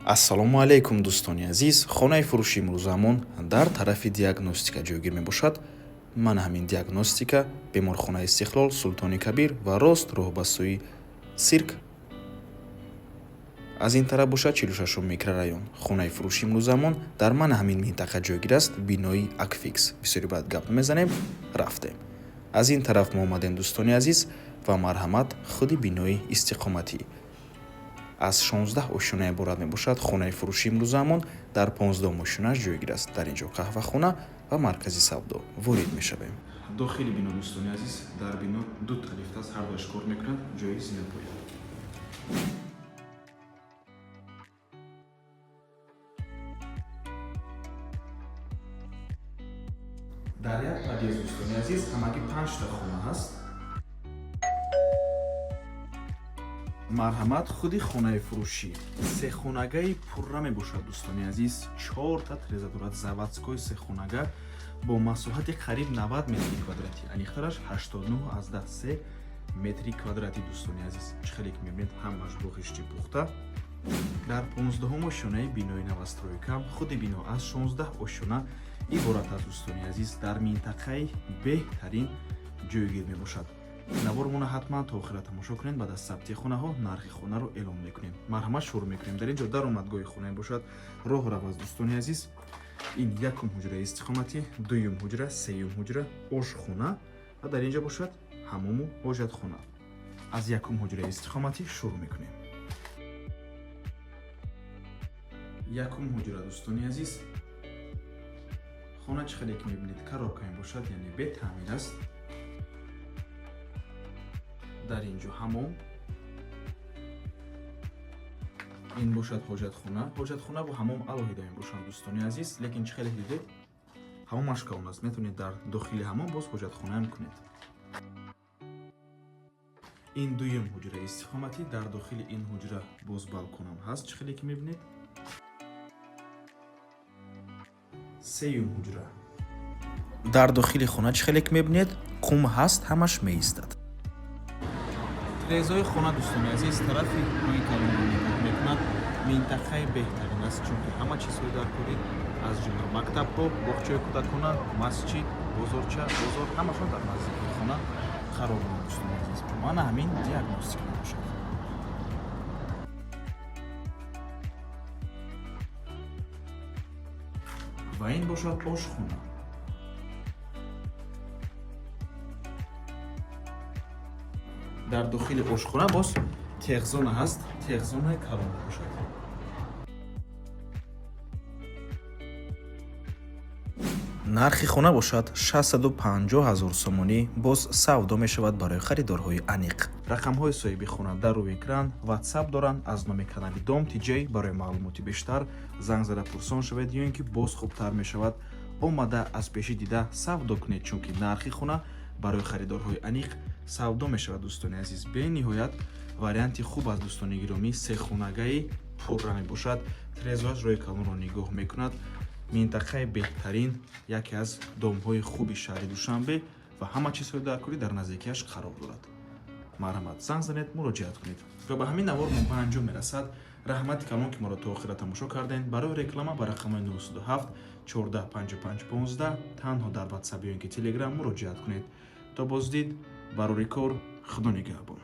Ассалому алайкум, дӯстони азиз. Хонаи фурӯши имрӯзамон дар тарафи Диагностика ҷойгир мебошад. Мана ҳамин Диагностика, беморхонаи Истиқлол, Султони Кабир ва рост роҳ ба сӯи цирк. Аз ин тараф бошад 46-ум микрорайон. Хонаи фурӯши имрӯзамон дар мана ҳамин минтақа ҷойгир аст, бинои Акфикс. Бисёри баъд гап намезанем, рафтем. Аз ин тараф мо омадем, дӯстони азиз, ва марҳамат, худи бинои истиқоматӣ аз 16 ошёна иборат мебошад. Хонаи фурӯши имрӯзамон дар 15-ум ошёнааш ҷойгир аст. Дар ин ҷо қаҳвахона ва маркази савдо. Ворид мешавем дохили бино. Дӯстони азиз, дар бино дута лифт аст, ҳардуаш кор мекунад, ҷои зинапоя. Дар як подъезд, дӯстони азиз, ҳамагӣ панҷта хона ҳаст. Марҳамат, худи хонаи фурӯшӣ сехонагаи пурра мебошад. Дӯстони азиз, чорта треза дорад, заводской сехонага бо масоҳати қариб 90 метри квадратӣ, аниқтараш 89,3 метри квадратӣ. Дӯстони азиз, чӣ хеле ки мебинед, ҳамаш бо хишти пухта. Дар 15-ум ошёнаи бинои новостройка. Худи бино аз 16 ошёна иборат аст. Дӯстони азиз, дар минтақаи беҳтарин ҷойгир мебошад. Навормона ҳатман то охира тамошо кунед. Баъд аз сабти хонаҳо нархи хонаро эълон мекунем. Марҳамат, шурӯъ мекунем. Дар ин ҷо даромадгоҳи хона бошад, роҳ рав аст. Дӯстони азиз, ин якум ҳуҷраи истиқоматӣ, дуюм ҳуҷра, сеюм ҳуҷра, ошхона ва дар ин ҷо бошад ҳамому ҳоҷатхона. Аз якум ҳуҷраи истиқоматӣ шурӯъ мекунем. Якум ҳуҷра, дӯстони азиз. Хона, чӣ хеле ки мебинед, коробка мебошад, яъне бетаъмир аст. Дар ин ҷо ҳамом, ин бошад ҳоҷатхона. Ҳоҷатхона бо ҳамом алоҳида мебошанд, дӯстони азиз, лекин чӣ хеле дидед, ҳамомаш калон аст, метавонед дар дохили ҳамом боз ҳоҷатхонаам кунед. Ин дуюм ҳуҷраи истиқоматӣ. Дар дохили ин ҳуҷра боз балконам ҳаст, чӣ хеле ки мебинед. Сеюм ҳуҷра. Дар дохили хона, чӣ хеле ки мебинед, қум ҳаст, ҳамаш меистад. Трезои хона, дӯстони азиз, тарафи роҳи калонро нигоҳ мекунад. Минтақаи беҳтарин аст, чунки ҳама чизҳои даркорӣ, аз ҷумла мактабҳо, боғчаи кӯдакона, масҷид, бозорча, бозор, ҳамашон дар наздикии хона қарор доранд. Дӯстони азиз, мана ҳамин Диагностика мебошад. Ва ин бошад ошхона. Дар дохили ошхона боз техзона ҳаст, техзонаи калон мебошад. Нархи хона бошад 650 ҳазор сомонӣ, боз савдо мешавад. Барои харидорҳои аниқ рақамҳои соҳиби хона дар рӯи экран, Ватсап доранд. Аз номи канали Дом Тиҷей барои маълумоти бештар занг зада пурсон шавед ё ин ки боз хубтар мешавад, омада аз пешӣ дида савдо кунед, чунки нархи хона барои харидорҳои аниқ савдо мешавад. Дӯстони азиз, бениҳоят варианти хуб аст. Дӯстони гиромӣ, сехонагаи пурра мебошад, трезоаш роҳи калонро нигоҳ мекунад. Минтақаи беҳтарин, яке аз домҳои хуби шаҳри Душанбе ва ҳама чизҳои даркорӣ дар наздикиаш қарор дорад. Марҳамат, занг занед, муроҷиат кунед. Ва ба ҳамин навор мо ба анҷом мерасад. Раҳмати калон, ки моро то охира тамошо кардем. Барои реклама ба рақамҳои 907 14 55 15 танҳо дар Ватсап ё ин ки Телеграм муроҷиат кунед. То боздид, барори кор, Худо нигаҳбон.